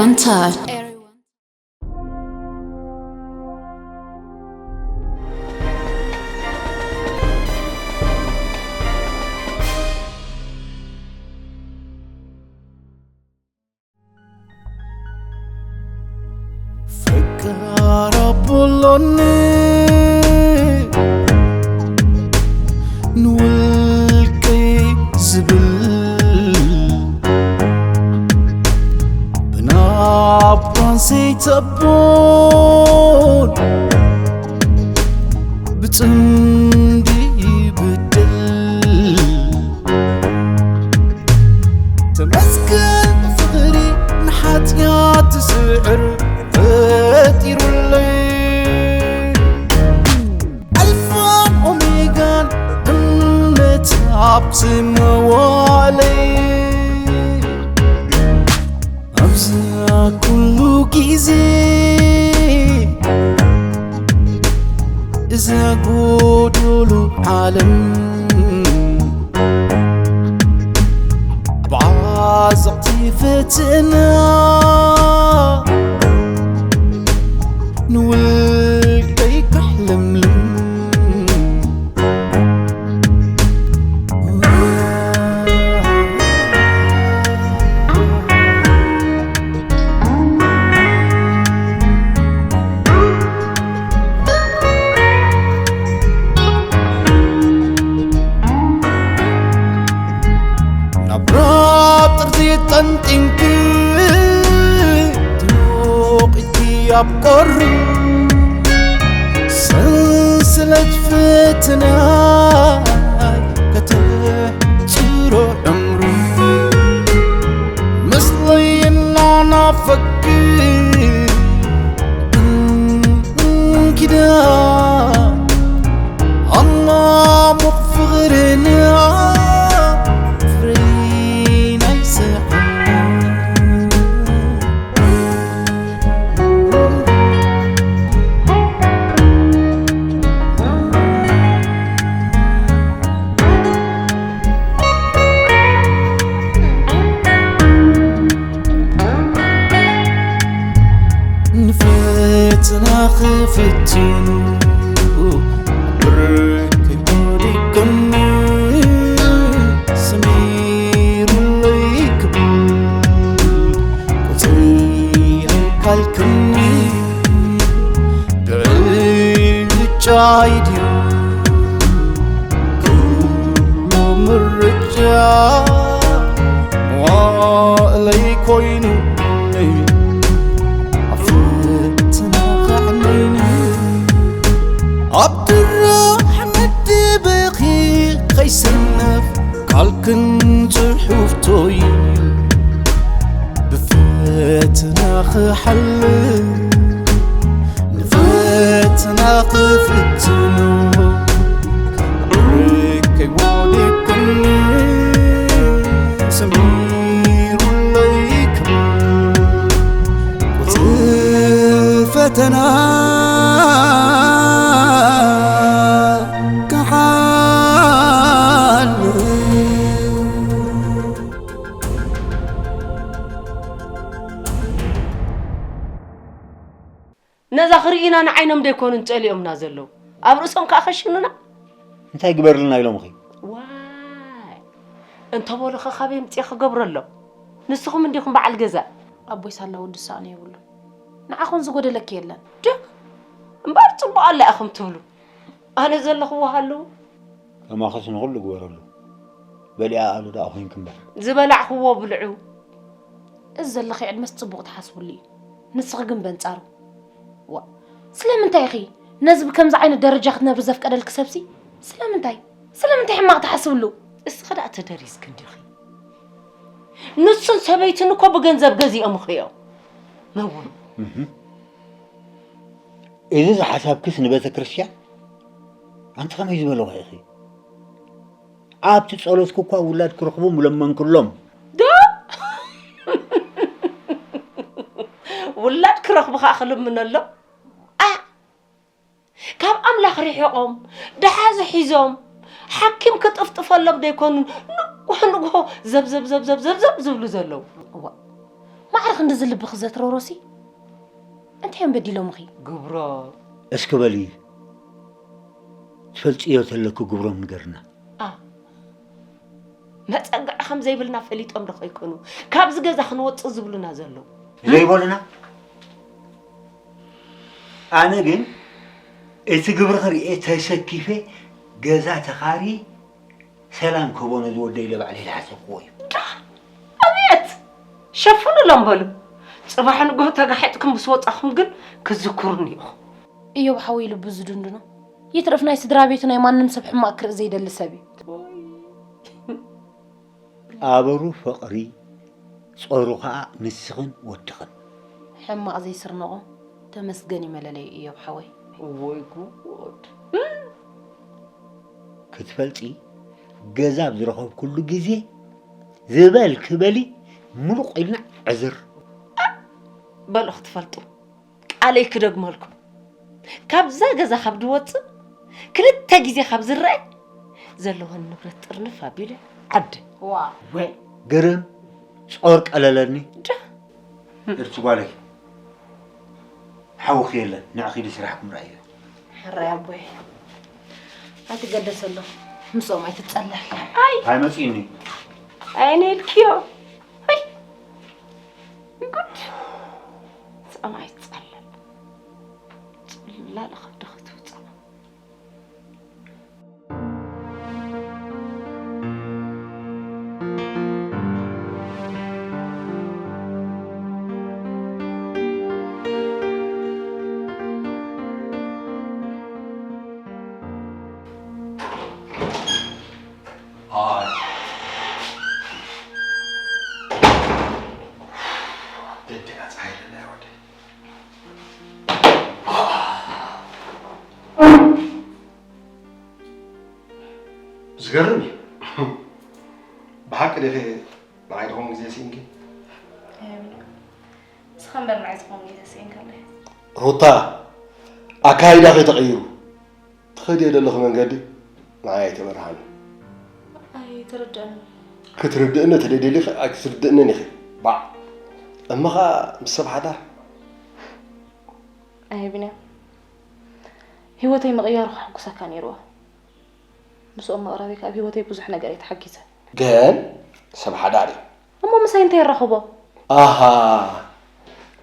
Enter. ፈቃር ኣቦሎኒ ንውልቀይ ዝብል ብናባን ዘይተቦን ብጽምዲ ይብድል። ተመስገን ፍቕሪ ንሓጢኣት ዝስዕር ፈጢሩለይ። ኣልፋን ኦሜጋን እምነት ኣብ ዝመዋለይ። ኣብዚ ኩሉ ግዜ እዛ ጎዶሎ ዓለም ብዓዘቕቲ ፈተና ንውልቀይ ካሕለምልም። ናብ ራብ ጥርዚ ጠንጢንኪ ትሞቒኪ ኣብ ቁሪ ሰንሰለት ፈተና ከተሕጽሮ ዕምሩ ምስለይ እናናፈኪ እንኪዳ ኣማሙቕ ፍቕርና ፍሬ ናይ ስሕና። ንፈተና ክፍትኑ ብርክ ወዲቅኒ ሰሚሩለይ ክብል ቁፅሪ ኣይካልክኒ ብዕጫይ ድዩ ኩሉ ምርጫ መዋእለይ ኮይኑ ኣብ ፈተና ከዕነይኒ ኣብ ድራሕ መደበኺ ከይሰነፍ ቃልክን ጽሑፍቶይ ብፈተና ክሓልፍ ንፈተና ክፍትኑ ርቀይ ወዲቅኒ ሰሚሩለይ ክብል ቁጽሪ ፈተና ክሓልፍ። ነዛ ክርእዩና ንዓይኖም ደይኮኑን ጸሊኦምና ዘለዉ፣ ኣብ ርእሶም ከኣ ከሽኑና። እንታይ ግበርልና ኢሎምኺ? ዋይ እንተበሉኸ ካበይ ኣምጺኤ ክገብረሎም? ንስኹም እንዲኹም በዓል ገዛ። ኣቦይ ሳላ ወዲ ዝሰኣኖ የብሉን። ንዓኹም ዝጎደለኪ የለን። ዶ እምበር ጽቡቕ ኣላ ኢኹም ትብሉ። ኣነ ዘለኽዎ ሃልዉ። ከማኽስ ንኹሉ ግበረሉ። በሊዓ ኣሉ ደኣ ኮይንኪ እምበር። ዝበላዕኽዎ ብልዑ። እዚ ዘለኺ ዕድመስ ጽቡቕ ትሓስብሉ እዩ። ንስኺ ግን በንጻሩ። ዋ ስለምንታይ ኢኺ ነዚ ብከምዚ ዓይነት ደረጃ ክትነብሪ ዘፍቀደልኪ ሰብሲ? ስለምንታይ? ስለምንታይ ሕማቕ ትሓስብሉ? እስኺ ደኣ ተደሪዝኪ እንዲኺ። ንሱን ሰበይቱን እኮ ብገንዘብ ገዚኦምኺ እዮም። መውን እዚ ዝሓሳብክስ ንቤተ ክርስቲያን ኣንቲ ከመይ ዝበለኹ ኢኺ? ኣብቲ ጸሎትኪ እኳ ውላድ ክረኽቡ ምለመንክሎም። ዶ ውላድ ክረኽቡ ከዓ ክልምነሎም? ኣያ ካብ ኣምላኽ ርሒቖም ደሓዚ ሒዞም ሓኪም ክጥፍጥፈሎም ደይኮኑን ንግሆ ንግሆ ዘብዘብ ዘብዘብ ዘብዘብ ዝብሉ ዘለዉ። እዋ ማዕረ ክንድዚ ልብኺ ዘትረሮሲ እንታይ እዮም በዲሎምኺ? ግብሮም። እስኪ በሊ፣ ትፈልጥዮ ተለኪ ግብሮም ንገርና። ኣ፣ መጸግዒ ከም ዘይብልና ፈሊጦም ዶ ከይኮኑ ካብዚ ገዛ ክንወጽእ ዝብሉና ዘለዉ? ዘይበሉና? ኣነ ግን እቲ ግብሪ ክርእየ ተሰኪፈ ገዛ ተኻሪ ሰላም ክህቦ ነዚ ወደይ ኢለ ባዕለይ ዝሓሰብክዎ እዩ። ዳ፣ ኣቤት! ሸፍኑሎም በሉ። ጽባሕ ንግሆ ተጋሒጥኩም ምስ ወጻኹም ግን ክዝክሩኒ ኢኹም። እዮብ ሓወይ ልቡ ዝድንድኖ። ይትረፍ ናይ ስድራ ቤቱ ናይ ማንም ሰብ ሕማቕ ክርኢ ዘይደሊ ሰብ እዩ። ጣበሩ ፍቕሪ፣ ጾሩ ኸኣ ንስኽን ወድኽን። ሕማቕ ዘይስርንቖ ተመስገን እዩ መለለዩ እዮብ ሓወይ። እወይ ጉድ። ክትፈልጢ፣ ገዛ ኣብ ዝረኸብኩሉ ግዜ ዝበል ክበሊ ምሉቕ ኢልና ዕዝር። በሉ ክትፈልጡ፣ ቃለይ ክደግመልኩም። ካብዛ ገዛ ካብ ድወጽእ፣ ክልተ ግዜ ካብ ዝረአ፣ ዘለወን ንብረት ጥርንፍ ኣቢለ ዓደ። ዋ። ወይ። ግርም፣ ጾር ቀለለኒ። ዳ። እርሱ ጓለይ፣ ሓውኺ የለን፣ ንዕኺ ኢሉ ስራሕኩም ርኣይዮ። ሕራይ ኣቦይ፣ ኣይትገደሰሎም፣ ምስኦም ኣይትጸለል። ኣይ። ኣይመጺእኒ። ኣይነ ኢልክዮ። ኣይ። ጉድ። ምስኦም ኣይትጸለል። ጽላል ከብድኺ ትውጻእ። ኣይ። ደድኣ ጸሓይ ለላ ወደይ። ዝገርም እዩ። ብሓቂ ዲኺ ንዓይ ዝኾን ግዜ ስኢንኪ? እም፣ ንስኻ እምበር ንዓይ ዝኾን ግዜ ስኢንካለይ። ሩታ፣ ኣካይዳኺ ተቐይሩ። ትኸድዮ ዘለኺ መንገዲ ንዓይ ኣይተመርሃኒ። ኣይተረድኣንን። ክትርድእኒ ተደሊኺ ኣይክትርድእንን ኢኺ። ባዕ። እሞ ኸኣ ምስ ሰብ ሓዳር። ኣየ ቢንያም፣ ህይወተይ ምቕያሩ ከሐጉሰካ ነይርዎ። ምስኦም ምቕራበይ ካብ ህይወተይ ብዙሕ ነገር እየ ተሓጊዘ። ግን ሰብ ሓዳር እዩ። እሞ ምሳይ እንታይ የራኽቦ? ኣሃ፣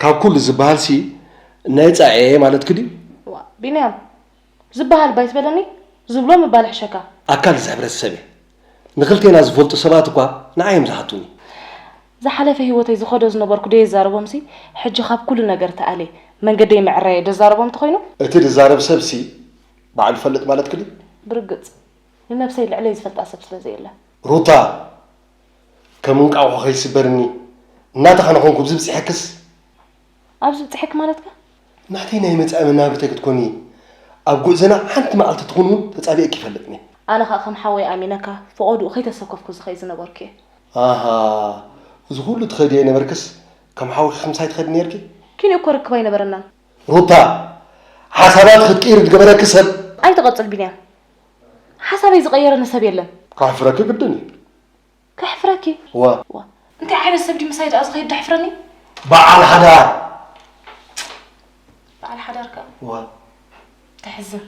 ካብ ኩሉ ዝበሃልሲ ናይ ጻኤ ማለትኪ ድዩ? ዋ፣ ቢንያም፣ ዝበሃል ባይ ትበለኒ? ዝብሎ ምባል ሕሸካ። ኣካል እዚ ሕብረተሰብ እየ። ንኽልቴና ዝፈልጡ ሰባት እኳ ንዓይ እዮም ዝሓቱኒ። ዝሓለፈ ህይወተይ ዝኸዶ ዝነበርኩ ደየዛርቦምሲ፣ ሕጂ ካብ ኩሉ ነገር ተኣልየ፣ መንገደይ ምዕራየ ደዛርቦም እንተኾይኑ? እቲ ዝዛረብ ሰብሲ ባዕሉ ይፈልጥ ማለትኪ ድዩ? ብርግጽ፣ ንነብሰይ ልዕለይ ዝፈልጣ ሰብ ስለ ዘየለ። ሩታ፣ ከም እንቋቑሖ ከይስበርኒ እናተኻነኹንኩ ኣብዚ ብጺሐክስ? ኣብዚ ብጺሐክ ማለትካ? ናተይ ናይ መጻኢ መናብርተይ ክትኮኒ፣ ኣብ ጉዕዞና ሓንቲ መዓልቲ ትኹን እውን ተጻቢኤኪ ይፈልጥኒ። ኣነ ኸኣ ከም ሓወይ ኣሚነካ፣ ፈቐድኡ ከይተሰከፍኩ ዝኸይድ ዝነበርኩ እየ። ኣሃ፣ እዚ ኩሉ ትኸድዮ ይነበርክስ፣ ከም ሓውኪ ክምሳይ ትኸዲ ነይርኪ? ኪንኡ እኮ ርክብ ኣይነበረናን። ሩታ፣ ሓሳባት ክትቅይሪ ዝገበረኪ ሰብ። ኣይትቐጽል ቢንያም። ሓሳበይ ዝቐየረኒ ሰብ የለን። ከሕፍረኪ ግድን እዩ። ከሕፍረኪ? እወ። እወ። እንታይ ዓይነት ሰብ ድዩ ምሳይ ደኣ ዝኸይድ ደሕፍረኒ? በዓል ሓዳር። በዓል ሓዳር ከኣ? እወ። ተሕዝን።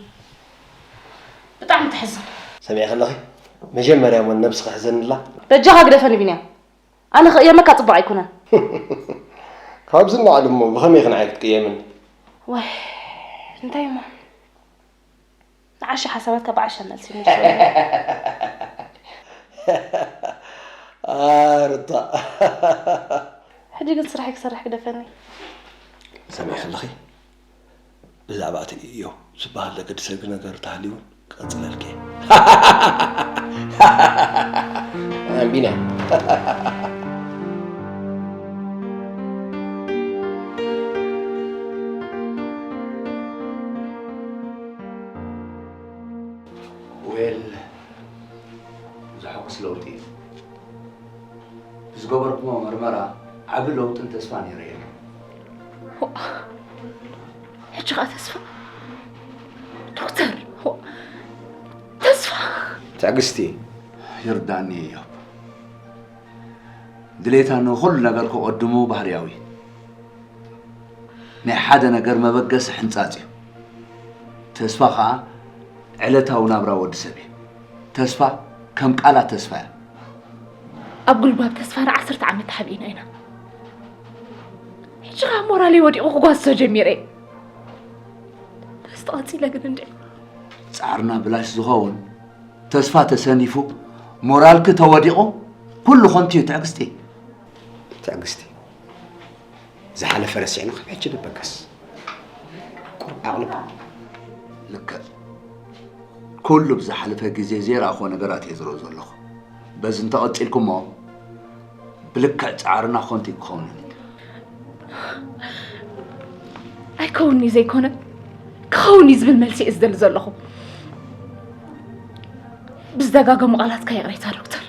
ብጣዕሚ ተሕዝን። ሰሚዕኪ ኣለኺ? መጀመርያ እሞ ነብስኺ ሕዘንላ። በጃኻ ግደፈኒ ቢንያም። ኣነ ክቕየመካ ጽቡቕ ኣይኮነን። ካብዚ ንላዕሊ እሞ ብኸመይ ኢኺ ንዓይ ክትቅየምኒ? ዋይ፣ እንታይ እሞ? ንዓሻ ሓሳባትካ ብዓሻ መልሲ ይመልሱ። ኣይ፣ ሩታ። ሕጂ ግን ስራሐይ ክሰርሕ ግደፈኒ። ሰሚዕኪ ኣለኺ? ብዛዕባ እቲ እዮብ ዝበሃል ዘገድሰኪ ነገር እንተሃልዩ እውን ክቐጽለልኪ እየ። ቢንያም። ዌል፣ ዘሐጉስ ለውጢ እዩ። ብዝገበርኩሞ መርመራ ዓቢ ለውጥን ተስፋን ይርእየሉ። ዋእ፣ ሕጂ ኸኣ ተስፋ? ዶክተር፣ ዋእ፣ ተስፋ? ትዕግስቲ። ይርዳእኒ እዮብ። ድሌታ ንኹሉ ነገር ከቐድሙ ባህርያዊ እዩ። ናይ ሓደ ነገር መበገሲ ሕንጻጽ እዩ። ተስፋ ኸኣ ዕለታዊ ናብራ ወዲ ሰብ እዩ። ተስፋ ከም ቃላት ተስፋ እያ። ኣብ ጉልባብ ተስፋ ንዓሰርተ ዓመት ተሓቢእና ኢና። ሕጂ ኸኣ ሞራለይ ወዲቑ ክጓስሶ ጀሚረ። በስተ ቀጺለ ግን እንድዒ ጻዕርና ብላሽ ዝኸውን፣ ተስፋ ተሰኒፉ፣ ሞራልኪ ተወዲቑ፣ ኩሉ ኸንቱ እዩ ትዕግስቲ። ትዕግስቲ ዝሓለፈ ረሲዕና ካብ ሕጂ ንበገስ። ቁሩብ ዓቕሊ ልክዕ። ኩሉ ብዝሓለፈ ግዜ ዘይረኣኹዎ ነገራት እየ ዝርኢ ዘለኹ። በዚ እንተቐጺልኩሞ ብልክዕ ጻዕርና ኸንቱ እዩ ክኸውን። ኣይከውን'ዩ ዘይኮነ ክኸውን እዩ ዝብል መልሲ እየ ዝደሊ ዘለኹ። ብዝደጋገሙ ቃላትካ ይቕሬታ ዶክተር።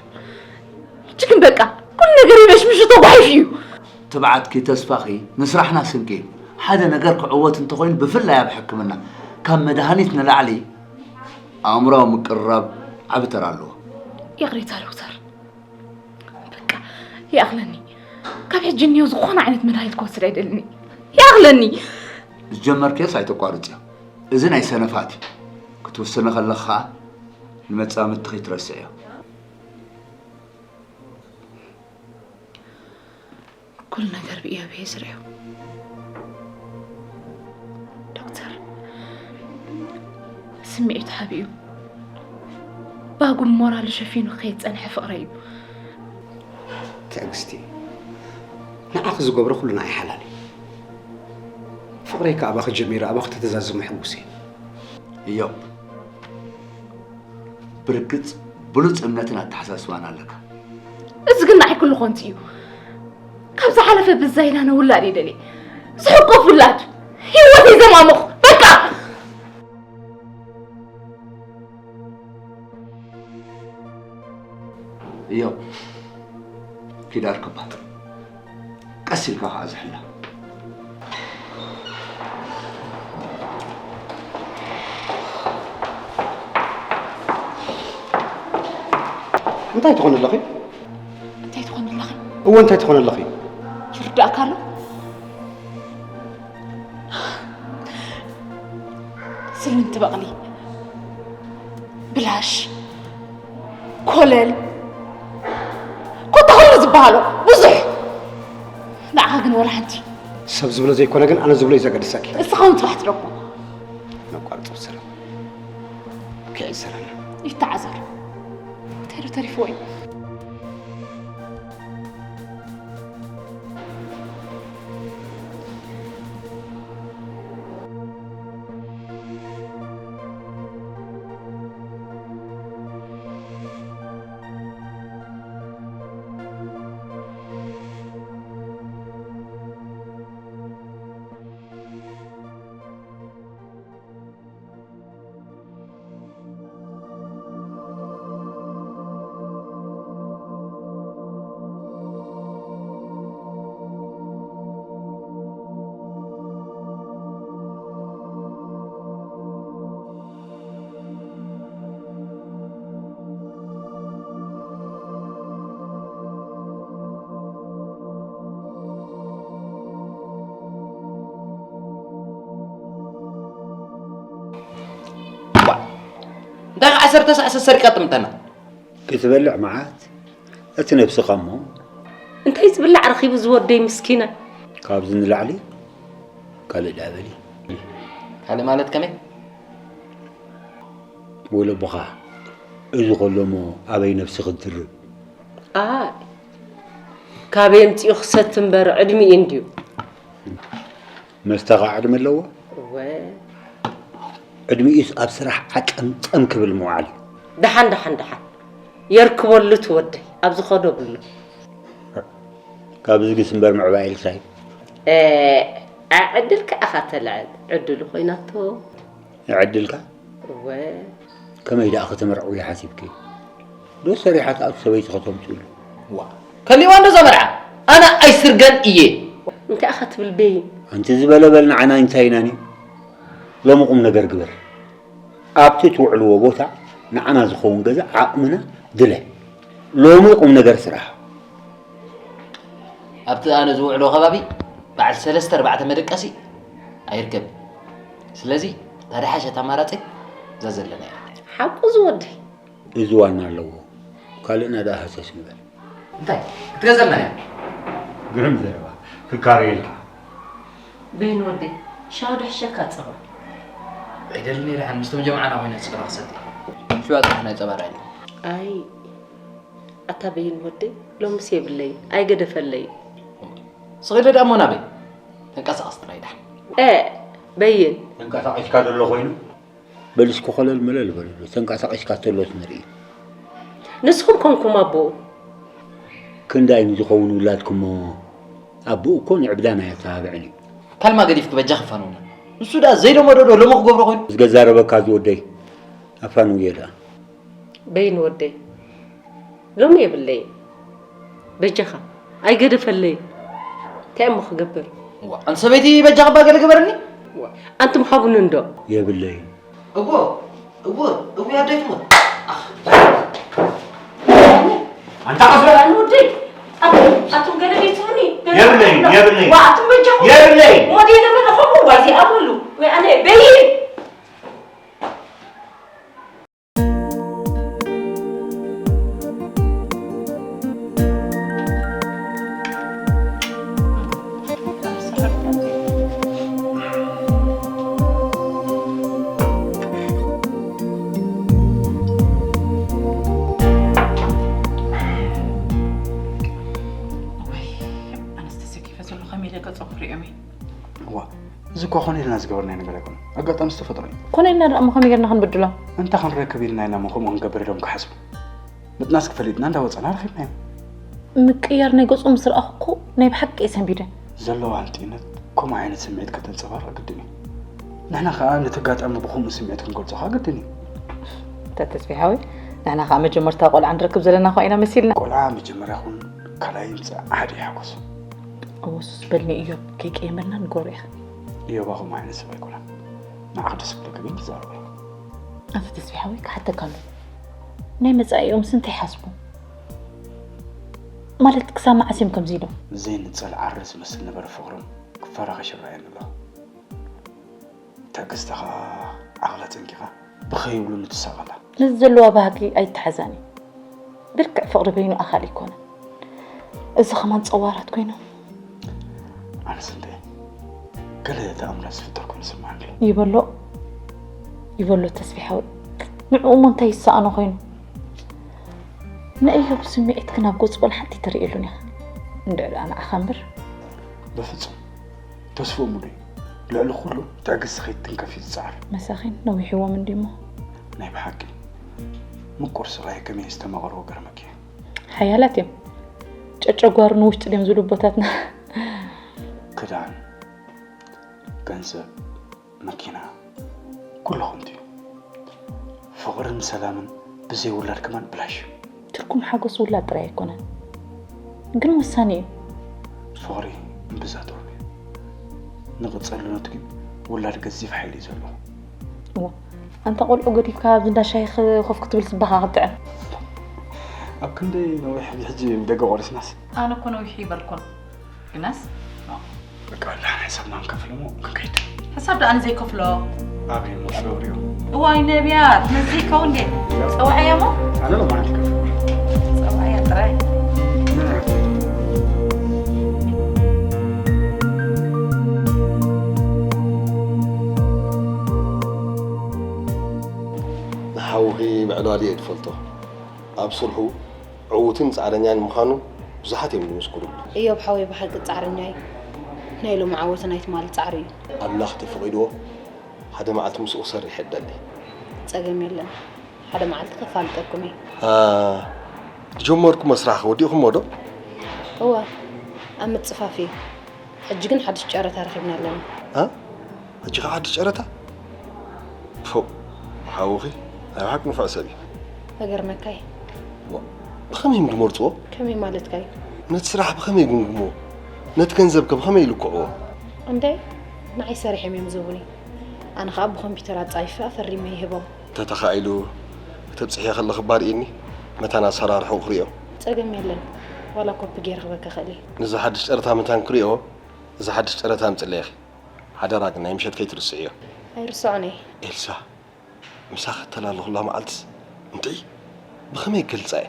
ሕጂ ግን በቃ ኩሉ ነገር ይበሽብሹ ተጓሒፉ እዩ። ትብዓትኪ ተስፋኺ ንስራሕና ስንቂ እዩ። ሓደ ነገር ክዕወት እንተኾይኑ ብፍላይ ኣብ ሕክምና ካብ መድሃኒት ንላዕሊ ኣእምራዊ ምቅርራብ ዓቢ ተራ ኣለዎ። ይቕሬታ ዶክተር። በቃ ይኣኽለኒ። ካብ ሕጂ እኒኦ ዝኾነ ዓይነት መድሃኒት ክወስድ ኣይደልኒ። ይኣኽለኒ። ዝጀመርክዮስ ኣይተቋርፅዮ። እዚ ናይ ሰነፋት እዩ። ክትውስኒ ከለኻ ኸዓ ንመፃምድትኺ ትረስዕዮ። ኩሉ ነገር ብእዮብ እየ ዝርእዮ። ዶክተር፣ ስምዒቱ ሓቢኡ ባጉም ሞራሉ ሸፊኑ ክኸይድ ዝጸንሐ ፍቕረይ እዩ። ትዕግስቲ፣ ንዓኺ ዝገብሮ ኩሉ ንዓይ ሓላል እዩ። ፍቕረይ ከኣ ኣባኺ ጀሚረ ኣባኺ ተተዛዝሙ ሕጉስ እየ። እዮብ፣ ብርግጽ ብሉጽ እምነትን ኣተሓሳስባን ኣለካ። እዚ ግን ንዓይ ኩሉ ኾንቲ እዩ። ካብ ዝሓለፈ ብዛይዳ ነውላድ እየ ደልየ። ዝሕቆፍ ውላድ፣ ህይወተይ ዘማሙቕ፣ በቃ! እዮብ፣ ኪድ ኣርክባ። ቀስ ኢልካ ኸዓ ዝሕላ። እንታይ ትኾኒ ኣለኺ? እንታይ ትኾኒ ኣለኺ? እወ እንታይ ትኾኒ ኣለኺ? ይርዳእካ ኣሎ? ስልምንቲ በቕሊ፣ ብላሽ፣ ኮለል፣ ኮታ ኩሉ ዝበሃሎ ብዙሕ። ንዓኻ ግን ወላ ሓንቲ። ሰብ ዝብሎ ዘይኮነ ግን ኣነ ዝብሎ እዩ ዘገድሰኪ። እስኻ እውን ጽባሕ ትረኽቦ። ነቋርጽ ብሰላም። ክዕሰረና። ይተዓዘር። እንታይ ዶ ተሪፍዎ እዩ? እንታይ ከዓ ዓሰርተ ሰዓት ሰሪቃ ጥምተና። ክትበልዕ መዓት እቲ ነብስኻ እሞ እንታይ ዝብላዕ ረኺቡ ዝወደይ ምስኪና። ካብዚ ንላዕሊ ካልእ ደኣ በሊ። ካልእ ማለት ከመይ? ወለቦኻ እዚ ከሎ እሞ ኣበይ ነብሲ ክትድርብ? ኣይ ካበይ ኣምፂኡ ክሰቲ እምበር ዕድሚኡ እንድዩ። መስተኻ ዕድመ ኣለዎ? እወ። ዕድሚኡስ ኣብ ስራሕ ዓቀምቀም ክብል ምውዓል እዩ። ደሓን ደሓን ደሓን የርክበሉ እቲ ወደይ ኣብ ዝኸዶ ብሎ። ካብዚ ግስ እምበር ምዕባይ ኢልካይ። ኣዕድልካ ኢኻ ተልዕል ዕድሉ ኮይናቶ። ይዕድልካ? እወ። ከመይ ደኣ ክትምርዕዊ ሓሲብኪ? ዶ ሰሪሓ ትኣቱ ሰበይቲ ከተምፅእሉ? ዋ ከሊዋ እንዶ እዛ መርዓ ኣነ ኣይስርገን እየ። እንታይ ኢኻ ትብል ቤይን? ኣንቲ ዝበለ በል ንዓና እንታይ ኢና ኒ? ሎሚ ቁም ነገር ግበር። ኣብቲ ትውዕልዎ ቦታ ንዓና ዝኸውን ገዛ ዓቕምና ድለ። ሎሚ ቁም ነገር ስራሕ። ኣብቲ ኣነ ዝውዕሎ ከባቢ በዓል ሰለስተ ኣርባዕተ መደቀሲ ኣይርከብን። ስለዚ ታዲያ ሓሸት ኣማራጺ እዛ ዘለና እያ። ሓቁ ዝወደይ። እዚ ዋና ኣለዎ። ካልእና ደኣ ሃሰስ ንበል። እንታይ ክትገዘልና እያ? ግርም ዘረባ። ክካረ ኢልካ። በይን ወደይ፣ ሻው ድሕሸካ ጸባ። ኣይደልን እየ ደሓን ምስቶም ጀምዓና ኮይነ ጸባ ክሰቲ። ሽዋ ጥራሕ ናይ ጸባ ርኣየኒ። ኣይ ኣታ በይን ወደይ፣ ሎምስ የብለይ፣ ኣይገደፈለይ። ስቕ ኢለ ደኣ እሞ ናበይ? ተንቀሳቐስ ጥራይ ደሓን። ኤ በይን። ተንቀሳቒስካ ዘሎ ኮይኑ በል እስኪ ኮለል መለል በልሉ። ተንቀሳቒስካ ተሎስ ንርኢ። ንስኹም ኮንኩም ኣቦኡ። ክንዳይ ንዝኸውን ውላድኩሞ ኣቦኡ እኮ ንዕብዳን ኣየተባብዕን እዩ። ካልማ ገዲፍኪ በጃኺ ፋነውና። ንሱ ደኣ ዘይለመዶ ዶ ሎሚ ክገብሮ ኮይኑ? ዝገዛረበካ ዝወደይ ኣፋንውዮ ደኣ። በይን ወደይ ሎሚ የብለይ። በጃኻ ኣይገደፈለይ። እንታይ እሞ ክገብር? ዋ፣ ኣንቲ ሰበይቲ በጃኺ እባ ገለ ግበርኒ። ዋ፣ ኣንቱም ሃቡኒ እንዶ። የብለይ። እዎ እዎ እዎ ኣደይ ትሞት። ኣኽ። ኣንታ ቀስ በል። ኣነ ወደይ ኣቱም ኣቱም ገለ ቤትኒ። የብለይ፣ የብለይ። ዋ ኣቱም በጃኹም። የብለይ። ሞዴ ነበር ኾሙ ዋዚ ኣበሉ። ወይ ኣነ በይን። ኣነስ ተሰኪፈ ዘሎ ከመይ ኢለ ገጾም ክሪኦም እየ። እዋ እዚ እኳ ኮነ ኢልና ዝገበርናዮ ነገር ኣይኮነን። ኣጋጣሚ ዝተፈጥረ እዩ። ኮነ ኢልና ደኣ እሞ ከመይ ጌርና ክንብድሎም? እንታይ ክንረክብ ኢልና ኢና እሞ ከምኡ ክንገብር ኢሎም ክሓስቡ? ምጥናስ ክፈሊጥና እንዳወጸና ረኺብናዮም። ምቅያር ናይ ገጾም ምስ ረኣኹ እኮ ናይ ብሓቂ እየ ሰንቢደ። ዘለዋ ህንጥይነት ከምኡ ዓይነት ስምዒት ከተንጸባርቕ ግድን እዩ። ንሕና ከኣ ነቲ ኣጋጣሚ ብኸምኡ ስምዒት ክንገልጾ ከኣ ግድን እዩ። ኣታ ተስፊሓዊ፣ ንሕና ከኣ መጀመርታ ቆልዓ ንረክብ ዘለና እኳ ኢና መሲልና። ቆልዓ መጀመርያ ኹን ካልኣይ ይምጻእ ሓደ ይሓጎስ። እወ ሱስ በልኒ እዮብ፣ ከይቀየመልና ንገሮ ኢኻ። እዮባ ከምኡ ዓይነት ሰብ ኣይኮነን። ንዓኺ ደስ ክብለኪ ግን ትዛረቢ። ኣታ ተስፊሓዊ ክሓተካ ኣለኹ። ናይ መጻኢኦምስ እንታይ ይሓስቡ? ማለት ክሳብ መዓስ እዮም ከምዚ ኢሎም? ዘይንጸል ዓረ ዝመስል ነበረ ፍቕሮም ክፈራኸሽ ይረኣየኒ ኣሎ። ትዕግስቲ ኸኣ ዓቕላ ጸንቂቓ ብኸይብሉ ንትሳቐ ኣላ። ነዚ ዘለዋ ባህጊ ኣይተሓዛን እዩ። ብልክዕ ፍቕሪ በይኑ ኣኻሊ ኣይኮነን። እዚ ኸማን ጸዋራት ኮይኖም። ኣነስ እንተ ገለ ተኣምራት ዝፍጠር ኮይኑ ይስምዓኒ ኣሎ። ይበሎ ይበሎ ተስፊ ሓወይ። ንዕኡ እሞ እንታይ ይሰኣኖ ኮይኑ? ንእዮብ ስምዒት ግን ኣብ ገጹ ወላ ሓንቲ ትርእየሉን ኢኻ። እንድዒ ደኣ ንዓኻ እምበር። በፍጹም ተስፍኡ ሙሉእ እዩ። ልዕሊ ኩሉ ትዕግስቲ ከይትንከፍ እዩ ዝጽዓር። መሳኺን ነዊሕዎም እንድዩ እሞ። ናይ ብሓቂ ምቁር ስቓይ ከመይ ዝተማቐርዎ ገርመኪ እዩ። ሓያላት እዮም። ጨጨጓሩ ንውሽጢ ድዮም ዝብሉ ኣቦታትና። ክዳን፣ ገንዘብ፣ መኪና፣ ኩሉ ከምቲ እዩ። ፍቕርን ሰላምን ብዘይ ውላድ ከማን ብላሽ እዩ። ትርጉም ሓጎስ ውላድ ጥራይ ኣይኮነን፣ ግን ወሳኒ እዩ። ፍቕሪ እምብዛ ጥዑም እዩ። ንቕጸሉ ነትጊ ውላድ ገዚፍ ሓይሊ እዩ ዘለዎ። እዋ፣ ኣንታ ቆልዑ ገዲፍካ ኣብዚ እንዳ ሻሂ ኮፍ ክትብል ስባኻ ክጥዕም። ኣብ ክንደይ ነዊሕ ሕጂ ብደገ ቆሪስናስ። ኣነ እኮ ነዊሕ ይበልኩን። ግናስ በቃ ደሓን ሕሳብና ክንከፍል እሞ ክንከይድ። ሕሳብ ደኣ ኣነ ዘይከፍሎ። ኣበይ እሞ ትገብርዮ? እዋይ ነብያት ነዚ ይከውን ድየ? ጸውዓያ እሞ ኣነ ሎማዓንቲ ከፍል። ጸውዓያ ጥራይ። ንሓውኺ ብዕላል እየ ዝፈልጦ። ኣብ ስርሑ ዕዉትን ጻዕረኛን ምዃኑ ብዙሓት እዮም ዝምስክሩሉ። እዮብ ሓወይ ብሓቂ ጻዕረኛ እዩ። ናይ ሎሚ ዓወቱ ናይ ትማሊ ጻዕሪ እዩ። ኣምላኽ ተፈቒድዎ ሓደ መዓልቲ ምስኡ ክሰርሕ እየ ዝደሊ። ጸገም የለን። ሓደ መዓልቲ ከፋልጠኩም እየ። ዝጀመርኩሞ ስራሕ ወዲእኹሞ ዶ? እወ፣ ኣብ ምጽፋፍ እዩ። ሕጂ ግን ሓድሽ ጨረታ ረኺብና ኣለና። እ? ሕጂ ኸዓ ሓድሽ ጨረታ? ፎእ፣ ሓውኺ ናይ ብሓቂ ንፉዕ ሰብ እዩ። ከገርመካ እዩ። ብኸመይ እዮም ዝመርጽዎ? ከመይ ማለትካ እዩ? ነቲ ስራሕ ብኸመይ ይግምግምዎ? ነቲ ገንዘብከ ብኸመይ ይልክዕዎ? እንድዒ፣ ንዓይ ሰሪሖም እዮም ዝህቡኒ። ኣነ ኸዓ ብኮምፒተር ኣጻፊፈ ኣፈሪመ ይህቦም። እንተተኻኢሉ ክተብጽሕዮ ከለኺ እባ ርእይኒ፣ መታን ኣሰራርሕኡ ክርእዮ። ጸገም የለን። ዋላ ኮፒ ገይረ ክበካ ክእል እየ። ንዚ ሓድሽ ጨረታ መታን ክሪኦ፣ እዚ ሓድሽ ጨረታ ኣምፅለይ ኢኺ። ሓደራ ግን ናይ ምሸት ከይትርስዕዮ። ኣይርስዖን እየ። ኤልሳ፣ ምሳኺ እተላለኹላ መዓልትስ እንጥዒ ብኸመይ ክገልጻ እየ?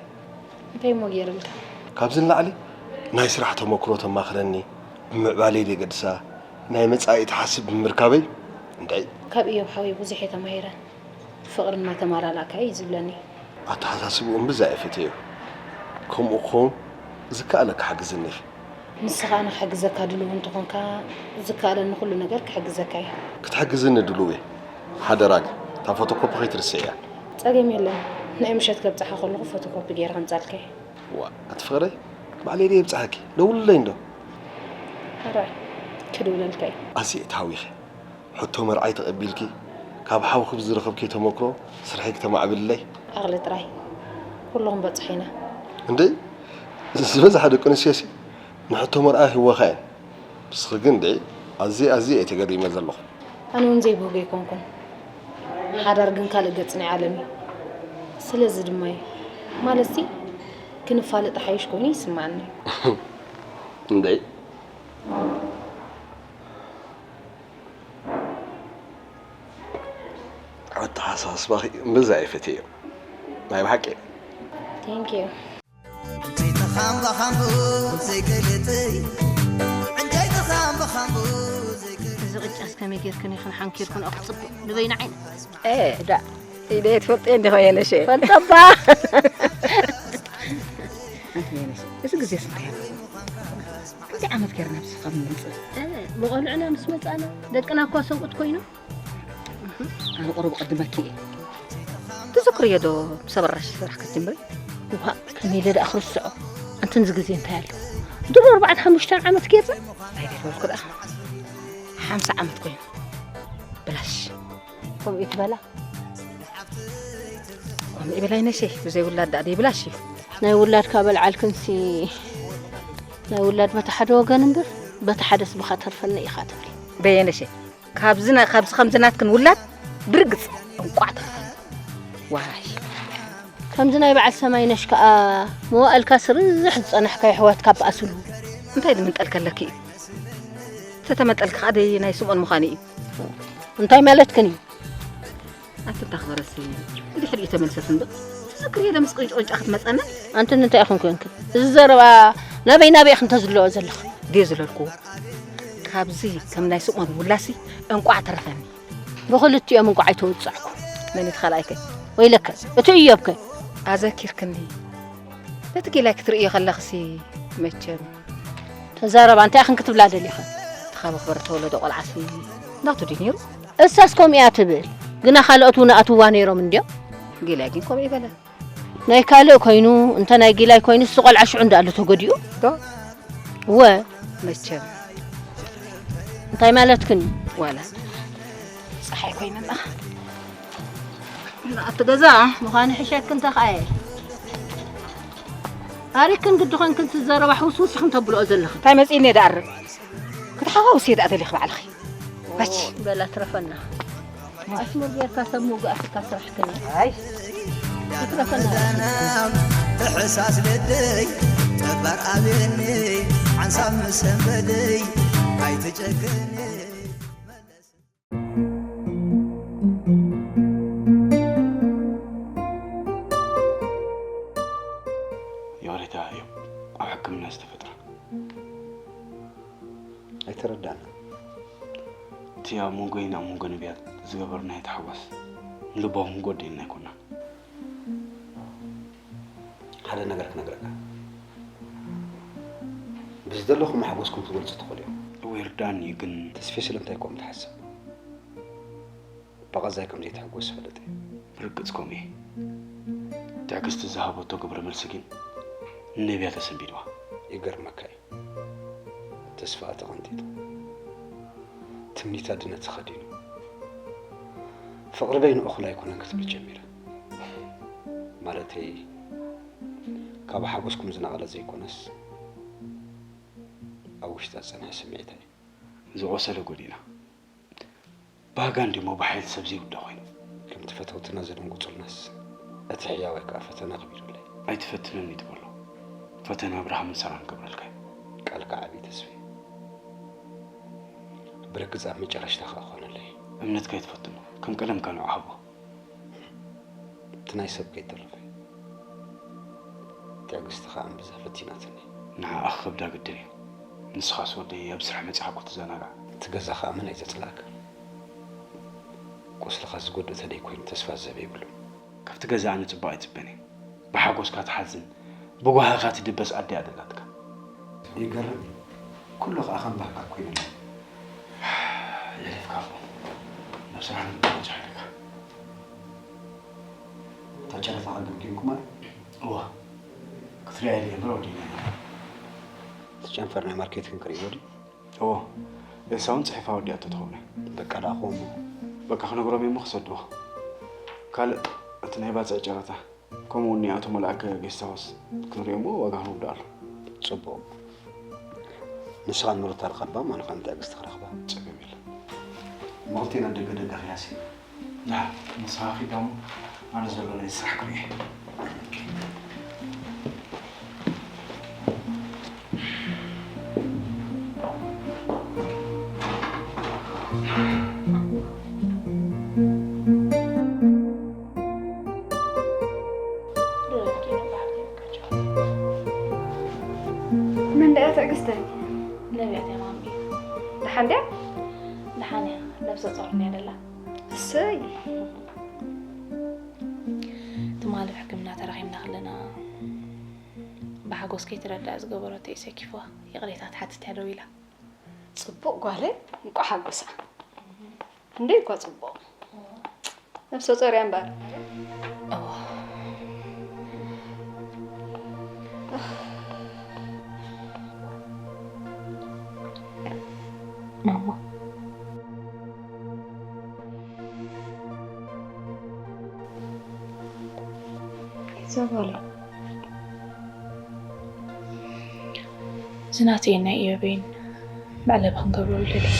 እንታይ እሞ ገይረልካ? ካብዚ ንላዕሊ ናይ ስራሕ ተመክሮ ተማኽረኒ፣ ብምዕባለይ ደገድሳ፣ ናይ መጻኢ ትሓስብ ብምርካበይ እንጥዒ። ካብ እዮብ ሓወይ ብዙሕ እየ ተማሂረ። ፍቕሪ እናተመላላእካ እዩ ዝብለኒ። ኣተሓሳስብኡ እምብዛ እየ ፈትየዮ። ከምኡ ክኸውን ዝከኣለኪ ሓግዝኒ ኢኺ። ንስኻ ኣነ ክሕግዘካ ድሉው እንተኾንካ፣ ዝከኣለኒ ኩሉ ነገር ክሕግዘካ እየ። ክትሕግዝኒ ድሉው እየ። ሓደራ ግን፣ እታ ፎቶኮፒ ከይትርስዕያ። ጸገም የለን። ናይ ምሸት ከብጽሓ ከለኹ ፎቶኮፒ ገይረ ከምጻልካ እየ። ዋእ፣ ኣቲ ፍቕረይ፣ ባዕለይ ድየ የብጽሓኪ? ደውልለይ እንዶ። ሕራይ፣ ክድውለልካ እየ። ኣዝየ እየ ተሃዊኸ። ሕቶ መርዓይ ተቐቢልኪ፣ ካብ ሓውኺ ብዝረኸብክዮ ተመክሮ ስርሐይ ክተማዕብልለይ? ዓቕሊ ጥራይ። ኩሉ ክንበጽሖ ኢና። እንዴ፣ ዝበዝሓ ደቂ ኣንስትዮሲ ንሕቶ መርዓ ይህወኻ እየን። ንስኺ ግን እንዴ፣ ኣዝየ ኣዝየ እየ ተገሪመ ዘለኹ። ኣነ እውን ዘይብህጎ ኣይኮንኩን። ሓዳር ግን ካልእ ገጽ ናይ ዓለም እዩ። ስለዚ ድማ እዩ። ማለትሲ፣ ክንፋለጥ ሓይሽ ኮይኑ ይስምዓኒ። እንዴ፣ ኣተሓሳስባኺ እምብዛ እየ ፈትየዮ። ናይ ብሓቂ። Thank you። ዕንጨይትኻን ብኻንቡ ዘይገልጥይ፣ ዕንጨይትኻን ብኻንቡ ዘይገልጥይ። እዚ ቅጫስ ከመይ ጌርክን ኢኽን ሓንኪርክን ኣኽጽቡ ንበይና ዓይነ። ኤ፣ ዳ፣ ኢደ ትፈልጦ እንዲኻ የነሸ። ፈልጠባ። ኣንቲ የነሸ፣ እዚ ግዜስ እንታይ ኣለዎ? ክንደይ ዓመት ጌርና ምስኻ ምንጽእ? እ፣ ብቖልዑና ምስ መጻና፣ ደቅና እኳ ሰብኡት ኮይኖም። ኣነ ቁሩብ እቕድመኪ እየ። ትዝክርዮ ዶ ምስ ኣበራሽ ስራሕ ክትጅምሪ? እዋእ፣ ከመይ ኢለ ደኣ ክርስዖ? ኣንትን እዚ ግዜ እንታይ ኣሎ? ድሮ ኣርባዕተ ሓሙሽተ ዓመት ጌርና? ኣይደልበልኩ ደኣ። ሓምሳ ዓመት ኮይኑ። ብላሽ። ከምኡ እዩ ትበላ? ከምኡ ይበላ ይነሸ፣ ብዘይ ውላድ ደኣ ደይብላሽ እዩ። ናይ ውላድካ በልዓልክንሲ፣ ናይ ውላድ በታ ሓደ ወገን እምበር፣ በታ ሓደስ ብኻ ተርፈኒ ኢኻ ትብል። በየነሸ፣ ካብዚ ና-፣ ካብዚ ከምዚ ናትክን ውላድ ብርግጽ እንቋዕ ተረፈና። ዋይ። ከምዚ ናይ በዓል ሰማይነሽ ከኣ መዋእልካ ስርዝሕ ዝጸናሕካ የሕዋትካ በኣስሉ። እንታይ ዝምንጠል ከለኪ እዩ? ተተመንጠልኪ ከኣ ደይ ናይ ስምኦን ምዃኑ እዩ። እንታይ ማለትክን እዩ? ኣቲ እንታ ክበረሲ፣ ብድሕሪኡ ተመልሰት እንዶ። ትዝክርዮ ዶ ምስ ቅይጦ ጨንጫ ክትመጸና? ኣንቲ እንታይ ኢኹም ኮንክን? እዚ ዘረባ ናበይ ናበይ ኢኽን ተዝልኦ ዘለኽን? ድየ ዝለልኩ? ካብዚ ከም ናይ ስምኦን ውላሲ እንቋዕ ተረፈኒ። ብኽልቲኦም እንቋዕ ኣይተወጻዕኩ። መን እቲ ካልኣይከ? ወይለከ፣ እቲ እዮብከ? ኣዘኪርክኒ። ነቲ ጌላይ ክትርእዮ ከለኽሲ መቸም። ተዛረባ፣ እንታይ ኢኽን ክትብላ ደሊኽን? እቲ ካብ ኣኽበረ ተወለዶ ቆልዓሲ ናቱ ድዩ ነይሩ? እሳስ ከምኡ እያ ትብል። ግና ካልኦት እውን ኣትዋ ነይሮም እንድዮም። ጌላይ ግን ከምኡ ይበለ። ናይ ካልእ ኮይኑ፣ እንተ ናይ ጊላይ ኮይኑስ፣ እዚ ቆልዓ ሽዑ እንዳኣሉ ተጎዲኡ? ዶ? እወ። መቸም። እንታይ ማለትክን? ዋላ ጸሓይ ኮይነና። ንኣቲ ገዛ ምዃኑ ሕሸክን ተኸኣየ። ኣሪክን ግዲ ኾንክን ትዘረባ ሕውስውስ ኢኽን ተብልኦ ዘለኽን። እንታይ መጺእኒ እየ ደኣርብ? ክትሓዋውስ እየ ደኣ ደሊኺ ባዕልኺ። ባች። በላ ትረፈና። ኣሽሙር ጌርካ ሰብ ምውጋእ ኢልካ ስራሕ ከነ። ኣይ። ይትረፈና። ተሕሳስ ልደይ፣ ጠባር ኣብየኒ፣ ሓንሳብ መሰንበደይ፣ ኣይትጨክኒ። ይቕሬታ እዮም፣ ኣብ ሕክምና ዝተፈጥረ። ኣይተረዳእናን። እቲ ኣብ መንጎይን ኣብ መንጎ ነቢያት ዝገበርናዮ ታሕጓስ ንልቦም ክንጎድእና ኣይኮናን። ሓደ ነገር ክነግረካ። ብዝደለኹም ሓጎስኩም ክትገልጹ ትኽእሉ እዮም። እወ፣ ይርዳእኒ እዩ፣ ግን ተስፌ ስለምንታይ ከምኡ ትሓስብ? ብቐዛይ ከም ዘይትሕጎስ ዝፈልጥ እየ። ብርግጽ ከምኡ እየ። ትዕግስቲ ዝሃበቶ ግብረ መልሲ ግን ንነቢያት ኣሰንቢድዋ። ይገርመካ እዩ። ተስፋኣ ተቐንጢጡ። ትምኒታ ድነ ተኸዲኑ። ፍቕሪ በይኑ እኹል ኣይኮነን ክትብል ጀሚራ። ማለተይ፣ ካብ ሓጎስኩም ዝነቐለ ዘይኮነስ፣ ኣብ ውሽጣ ዝጸንሐ ስምዒታ እዩ። ዝቖሰለ ጎዲእና። ባህጋ እንድሞ ብሓይሊ ሰብ ዘይውዳእ ኮይኑ። ከምቲ ፈተውትና ዘደንጉጹልናስ፣ እቲ ሕያዋይ ከኣ ፈተና ከቢዱለይ። ኣይትፈትነኒ ትበሎ። ፈተና ብርሃን ሰላም ክብረልካ። ቃልካ ዓቢ ተስፋ። ብርግጽ ኣብ መጨረሽታ ከኣ ኮነለይ። እምነትካ ይትፈትኖ፣ ከም ቀደምካ ንዑ ሃቦ። እቲ ናይ ሰብ ከይተረፈ። ትዕግስቲ ከኣ እምብዛ ፈቲናትኒ። ንዓኣ ክኸብዳ ግድን እዩ። ንስኻስ ወደይ ኣብ ስራሕ መጺኻ እኮ ትዘናጋዕ። እቲ ገዛ ከኣ መን ኣይተጽላእካ። ቁስልኻ ዝጎድእ ተደይ ኮይኑ ተስፋ ዘብ የብሉን። ካብቲ ገዛ ኣነ ጽቡቕ ኣይጽበን እየ። ብሓጎስካ ትሓዝን፣ ብጓህኻ ትድበስ ኣደ እያ ደላትካ። ይገርም እዩ። ኩሉ ከኣ ከም ባህካ ኮይኑላ። የሕሊፍካ እኮ። ናብ ስራሕ ንምምጻእ ቻለካ። እታ ጨረታ ገምጊምኩማ? እወ። ክትሪኣ ኢለ እምበር ወዲና። እቲ ጨንፈር ናይ ማርኬት ክንክርእዮ ድዩ? እወ። ኤልሳ እውን ጽሒፋ ወዲኣቶ ትኸውን እያ። በቃ ደኣ ክወሞ። በቃ ክነግሮም እየ እሞ ክሰድዎ። ካልእ እቲ ናይ ባጽዕ ጨረታ። ከምኡ እውን ንኣቶ መልኣከ ጌስት ሃውስ ክንሪኦ እሞ ዋጋ ክንውድኣሉ። ጽቡቕ። ንስኻን ንሩታ ርኸባ፣ ኣነ ኸኣ ንትዕግስቲ ክረኽባ። ጸገም የለን። እሞ ክልቴና ደገ ደገ ኽያሲ። ደሓን፣ ንስኻ ኺድ እሞ ኣነ ዘሎ ናይ ስራሕ ክርኢ። መን ደኣ ትዕግስተይ? ነቢያት እያ ማሚ። ደሓን ድያ? ደሓን እያ። ነብሰ ጾር እንድያ ደላ። እሰይ። ትማሊ ኣብ ሕክምና ተራኺብና ከለና ብሓጎስ ከይትረድኣ ዝገበረቶ እዩ ሰኪፍዋ። ይቕሬታ ትሓትት እያ ደው ኢላ። ጽቡቕ ጓለይ፣ እንቋዕ ሓጎሳ። ክንደይ እኳ ጽቡቕ። ነብሰ ጾር እያ እምበር። እዋ። ማማ። እዛ ጓለይ። እዚ ናተይን ናይ ኢዮበይን መዕለቢ ክንገብረሉ ደልየ።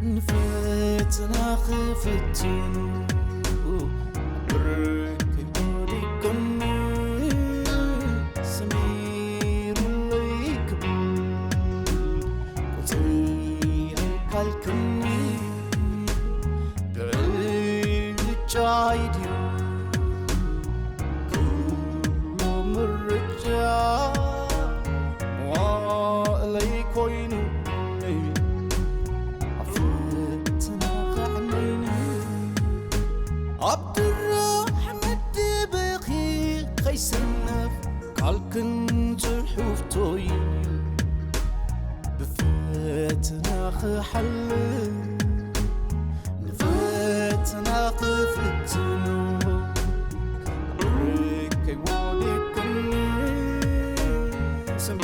ንፈተና ክፍትኑ ብርከይ ወዲቀኒ ሰሚሩለይ ክብል ቁጽረይ ካልክኒ ብዕጫይ ድዩ ኩሉ ምርጫ መዋእለይ ኮይኑኒ ኣብ ፈተና ከዕነይኒ ኣብ ድራሕ መድብኺ ከይስነፍ ቃልክን ጽሑፍቶይ ብፈተና ክሓልፍ ንፈተና ክፍትኑ ብርከይ ወዲቅኒ ስሚ